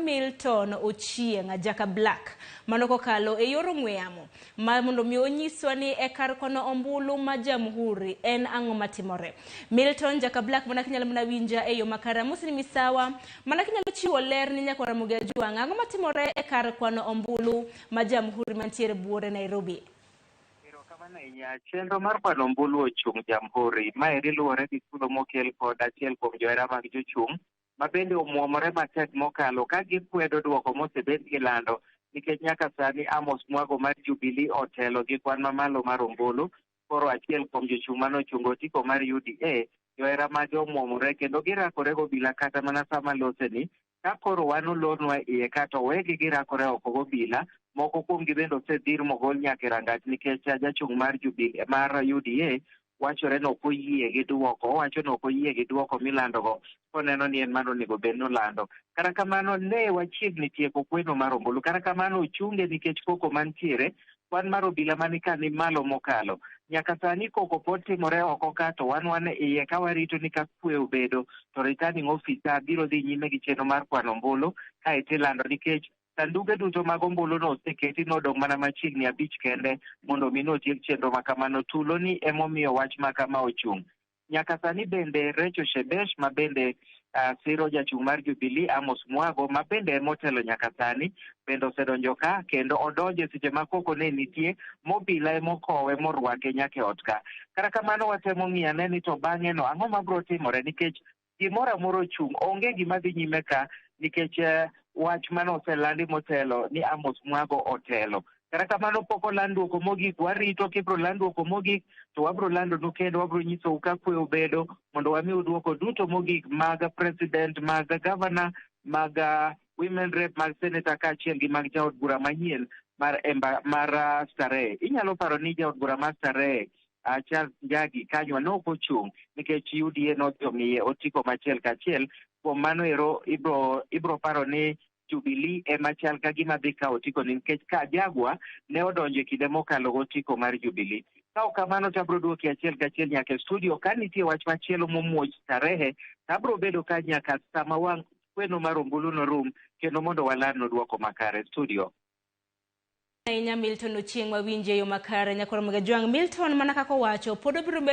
Milton Ochieng' Jaka Black mano kokalo e yor ong'we yamo ma mondo mi onyiswa ni e kar kwano ombulu ma Jamhuri en ang'o matimore. Milton Jaka Black mana kinyalo mana winja e yo makare amosi ni misawa mana kinyalo chiwo ler ni nyakwar Ramogi Ajwang' ang'o matimore e kar kwano ombulu ma Jamhuri mantiere buore Nairobi. Erokamano ahinya. Chenro mar kwano ombulu ochung' Jamhuri. Maeri luwore gi tulo mokel kod achiel kuom johera mag jochung' ma bende omuomore matek mokalo ka gikwedo duoko mosebed gilando nikech nyaka sani Amos Mwago mar Jubilee otelo gi kwan mamalo mar ombulu. Koro achiel kuom jochung' mane ochungo otiko mar UDA, johera mage omuomore kendo girakore gobila kata mana sama loseni. Ka koro wan olornwa iye ka to wegi girakore oko gobila, moko kuomgi bende osedhir mogol nyaka e rangach nikech jachung' mar Jubilee mar UDA wachore ni ok oyie gi duoko. Owacho ni ok oyie gi duoko milandogo koneno ni en mano onego bed ni olando. Kata kamano ne wachiegni tieko kweno mar ombulu. Kata kamano ochunge nikech koko mantiere, kwan mar obila mani ka ni malo mokalo. Nyaka sani koko pod timore oko ka to wan wan e iye ka warito ni ka kwe obedo to returning officer biro dhi nyime gi chenro mar kwano ombulu kaeto ilando nikech sanduge duto mag ombulu no oseketi nodong' mana machiegni abich kende mondo mi notiek chenro ma kamano. Tulo ni emomiyo wach ma kama ochung'. Nyaka sani bende Rachel Shebesh ma bende siro jachung' mar Jubilee Amos Mwago ma bende emotelo nyaka sani bende osedonjo ka kendo odonjo e seche ma koko ne nitie mobila emokowe morwake nyaka e ot ka. Kata kamano watemo ng'iyo ane ni to bang'e no ang'o mabiro timore nikech gimoro amora ochung', onge gima dhi nyime ka nikech wach mane oselandi motelo ni Amos Mwago otelo. Kata kamano pok oland duoko mogik, warito kibro land duoko mogik to wabro landonu kendo wabro nyisou ka kwe obedo mondo wamiu duoko duto mogik mag president, mag governor, mag women rep, mag senator kaachiel gi mag jaod bura manyien mar Emba, mar Starehe. Inyalo paro ni jaod bura mar Starehe Charles Njagi Kanywa ne ok ochung' nikech UDA nodhi omiye otiko machiel kachiel. Kuom mano ero ibro paro ni Jubilee ema chal ka gima dhi kawo otiko ni nikech ka Jagwa ne odonjo e kinde mokalo gotiko mar Jubilee. Ka ok kamano to abro duoki achiel kachiel nyaka e studio ka nitie wach machielo momuoch Starehe to abro bedo ka nyaka sama wang' kweno mar ombulu norum kendo mondo walandnu duoko makare. Studio. Ahinya Milton Ochieng' wawinje yo makare nyakwar Ramogi Ajwang'. Milton mana kaka owacho pod obiro bedo